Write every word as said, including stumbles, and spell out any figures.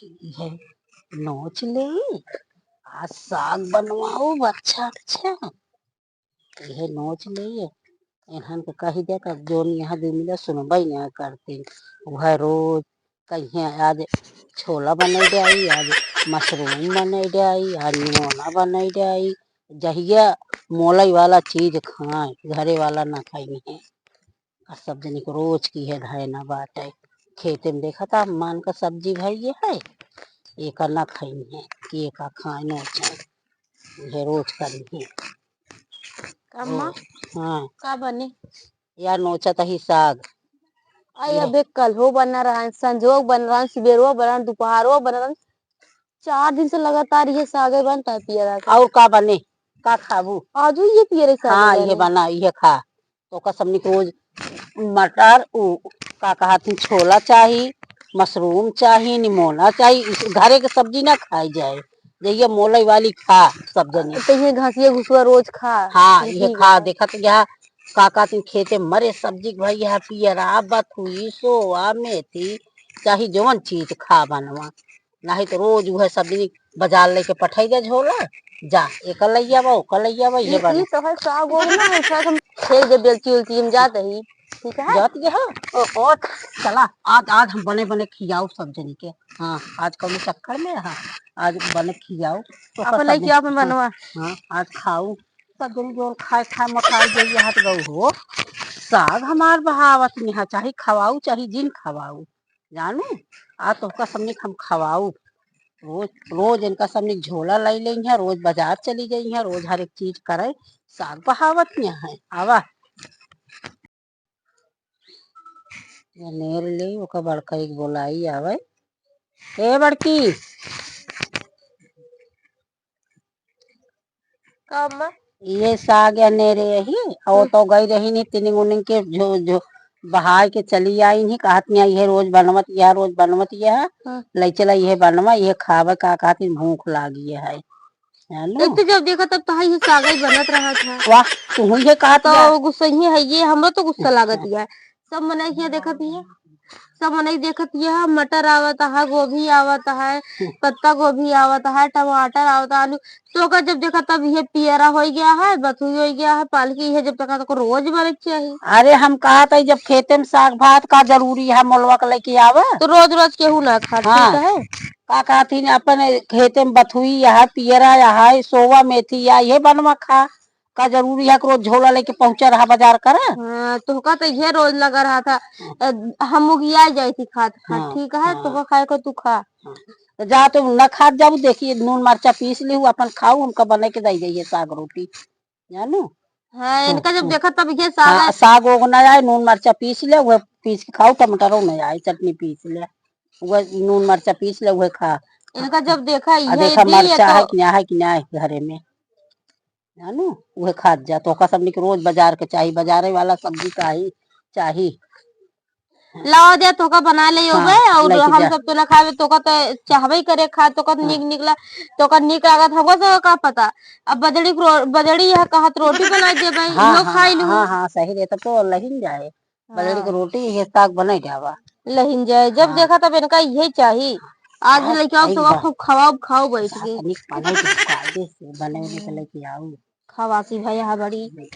इहे नोच ले, आज साग बनवाओ अच्छा अच्छा। इहे नोच ले, इन्हन के कही दे, तब जोन यहाँ दुइ मिला सुनबई ना करतीन। उहे रोज कहिए आज छोला बनई जाई, आज मशरूम बनई जाई, आज निमोना बनई जाई। जहिया मोलई वाला चीज खाए, घरे वाला ना खाई है। आ सब जनी के रोज की है धाय ना बाटे। खेते में देखा था मान का सब्जी भई है, एका ना खाई है कि एका खाए नोचे, ये रोज करी है। अम्मा, रोज। हाँ। का बनी? यार नोचा तही साग। आई ये अबे कल हो बना रहा है, संजोग बन रहा है, सुबेरवा बना रहा है, दोपहरवा बना रहा है। चार दिन से लगातार ये सागे बनता है पियरा का। और का बने? का खाबू? आजू ये पियरे सागे हाँ, ये बने। बना, ये खा। तो ओका सबनी के रोज मटर, उ, का कहत हन, छोला चाही, मशरूम चाही, निमोना चाही, इस घरे के सब्जी ना खाई जाए। जहिया मोलई वाली खा सब जनी। तो ये घसिया घुसुआ रोज खा। हाँ, ये ठीक खा, है। देखत गया, का कहत हन, खेते मरे सब्जी के भई है, पियरा, बथुई, सोवा, मेथी, चाहे जवन चीज खा बनवा। नाहीं तो रोज उहे सब्जी बाजार लेके पठाई दे झोला, जा, एकर लइया बा, ओकर लइया बा, ये ई, बा। ई तो है साग वाग ना, उठा के हम फेंक दे बेलची उलची, हम जात ही, ठीक है? जात ये है? ओ, ओ, चला, आज, आज हम बने बने खियाओ सब जनी के। हाँ, आज कौनो चक्कर में, हाँ, आज बने खियाओ। तो अपन सब लइके जनी, अपन हाँ, बनवा। हाँ, आज खाओ। सब जनी जोन खाए खाए मोटाई जाइए हाथ गऊ हो। साग हमार बहावत निहा, चाहे खवाऊ, चाहे जिन खवाऊ। जानू, आ तोहका सबनी के हम खवाऊ। रोज, रोज इनका सबनी के झोला लाई लेई है, रोज बाजार चली जाई है, रोज हर एक चीज करे, साग बहावत यहाँ है। आवा। ये नेर ले, ओका बड़का एक बोलाई आवे। ए बड़की, का अम्मा? ये साग या नेरे यही, और हम्म। तो गई रही नहीं, तीन गुनिन के जो, जो बहाय के चली आई नहीं, कहत नहीं, "ये रोज बनवत, ये रोज बनवत, ये है, हाँ। ले चला, ये बनवा, ये खावे का कहत नहीं, भूख लागी है।" है ना? एक तो जब देखा तब तो ये साग ही बनत रहा था। वाह, तू ही ये कहत तो है। गुस्सा ही है, ये हमरो तो गुस्सा लागत है। सब मनई हियाँ देखत हियाँ, सब मनई देखत हियाँ, मटर आवत है, गोभी आवत है, पत्ता गोभी आवत है, टमाटर आवत है, आलू। तो ओकर जब देखा तब ये पियरा होइ गया है, बथुई होइ गया है, पालकी है, जब तक तो रोज बने के चाही। अरे हम कहत है जब खेते में साग भात का जरूरी है, मोलवा के लेके आवे। तो रोज रोज केहू ना खा, हाँ। ठीक है? का कहत ही अपन खेते में बथुई है, पियरा है, सोवा मेथी है, ये बनवा खा। का जरूरी है कि रोज झोला लेके पहुंचा रहा बाजार करे? हाँ, तोहका तो ये रोज लगा रहा था। हाँ। अ, हम उगिया जाई थी खात खात, हाँ, ठीक है, हाँ। तोहका खाए को तू खा। हाँ। तो जा तू न खात जाबू, देखिए नून मरचा पीस लिहू, अपन खाऊ, हमका बने के दई जाइए साग रोटी, जानू? हाँ, हाँ, इनका जब हाँ। देखा तब ये साग हाँ, है। साग ओग न आए, नून मरचा पीस ले, वह पीस के खाऊ, टमाटरो न आए, चटनी पीस ले, वह नून मरचा पीस ले, वह खा। इनका जब देखा, आ ये देखा दी, ये मरचा तो है कि ना है कि ना है घरे में। जानू, उहे खात जा। तोहका सबनी के रोज बाजार के चाही, बाजारे वाला सब्जी चाही, चाही। लावा दे, तोहका बना ले हाँ, होबे, और लेके हम जा। सब तो ना खावे, तोहका तो चाहबे करे खा, तोहका हाँ। नीक निकला, तोहका नीक लागत, हमको से का पता। अब बजड़ी के रो-, बजड़ी यह कहत रोटी बना देबे, हाँ, इहो हाँ, खाई लू। हाँ, हाँ, सही रे, तब तो लहिन जाए। बजड़ी के हाँ। रोटी, ये साग बने जावा। लहिन जाए, जब हाँ। देखा तब इनका यही चाही। आज हाँ, लेके आओ, सही तो बा। खूब खवाओ, खाओ बैठ के। तनिक पनीर के कायदे से बने उने के लेके आओ। खवासी भैया है बड़ी।